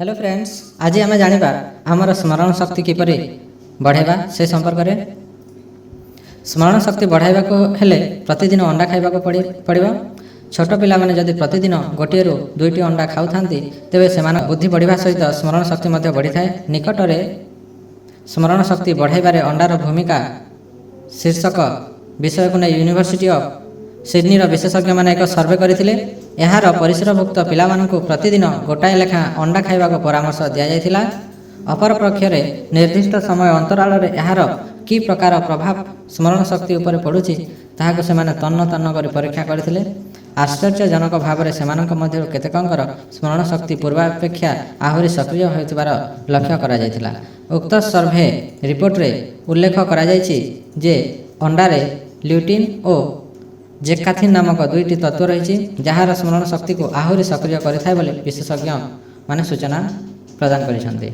Hello friends, ଆଜି ଆମେ ଜାଣିବା ଆମର ସ୍ମରଣ ଶକ୍ତି କିପରି ବଢ଼ାଇବା ସେ ସମ୍ପର୍କରେ। ସ୍ମରଣ ଶକ୍ତି ବଢ଼ାଇବାକୁ ହେଲେ ପ୍ରତିଦିନ ଅଣ୍ଡା ଖାଇବାକୁ ପଡ଼ିବ। ଛୋଟ ପିଲାମାନେ ଯଦି ପ୍ରତିଦିନ ଗୋଟିଏରୁ ଦୁଇଟି ଅଣ୍ଡା ଖାଉଥାନ୍ତି, ତେବେ ସେମାନଙ୍କ ବୁଦ୍ଧି ବଢ଼ିବା ସହିତ ସ୍ମରଣ ଶକ୍ତି ମଧ୍ୟ ବଢ଼ିଥାଏ। ନିକଟରେ ସ୍ମରଣ ଶକ୍ତି ବଢ଼ାଇବାରେ ଅଣ୍ଡାର ଭୂମିକା ଶୀର୍ଷକ ବିଷୟକୁ ନେଇ ୟୁନିଭର୍ସିଟି ଅଫ୍ ସିଡନୀର ବିଶେଷଜ୍ଞମାନେ ଏକ ସର୍ଭେ କରିଥିଲେ। ଏହାର ପରିସରଭୁକ୍ତ ପିଲାମାନଙ୍କୁ ପ୍ରତିଦିନ ଗୋଟାଏ ଲେଖାଏଁ ଅଣ୍ଡା ଖାଇବାକୁ ପରାମର୍ଶ ଦିଆଯାଇଥିଲା। ଅପରପକ୍ଷରେ ନିର୍ଦ୍ଦିଷ୍ଟ ସମୟ ଅନ୍ତରାଳରେ ଏହାର କି ପ୍ରକାର ପ୍ରଭାବ ସ୍ମରଣ ଶକ୍ତି ଉପରେ ପଡ଼ୁଛି, ତାହାକୁ ସେମାନେ ତନ୍ନ ତନ୍ନ କରି ପରୀକ୍ଷା କରିଥିଲେ। ଆଶ୍ଚର୍ଯ୍ୟଜନକ ଭାବରେ ସେମାନଙ୍କ ମଧ୍ୟରୁ କେତେକଙ୍କର ସ୍ମରଣ ଶକ୍ତି ପୂର୍ବାପେକ୍ଷା ଆହୁରି ସକ୍ରିୟ ହେଉଥିବାର ଲକ୍ଷ୍ୟ କରାଯାଇଥିଲା। ଉକ୍ତ ସର୍ଭେ ରିପୋର୍ଟରେ ଉଲ୍ଲେଖ କରାଯାଇଛି ଯେ ଅଣ୍ଡାରେ ଲ୍ୟୁଟିନ୍ ଓ ଜେକ୍ସାନ୍ଥିନ୍ ନାମକ ଦୁଇଟି ତତ୍ତ୍ୱ ରହିଛି, ଯାହାର ସ୍ମରଣ ଶକ୍ତିକୁ ଆହୁରି ସକ୍ରିୟ କରିଥାଏ ବୋଲି ବିଶେଷଜ୍ଞମାନେ ସୂଚନା ପ୍ରଦାନ କରିଛନ୍ତି।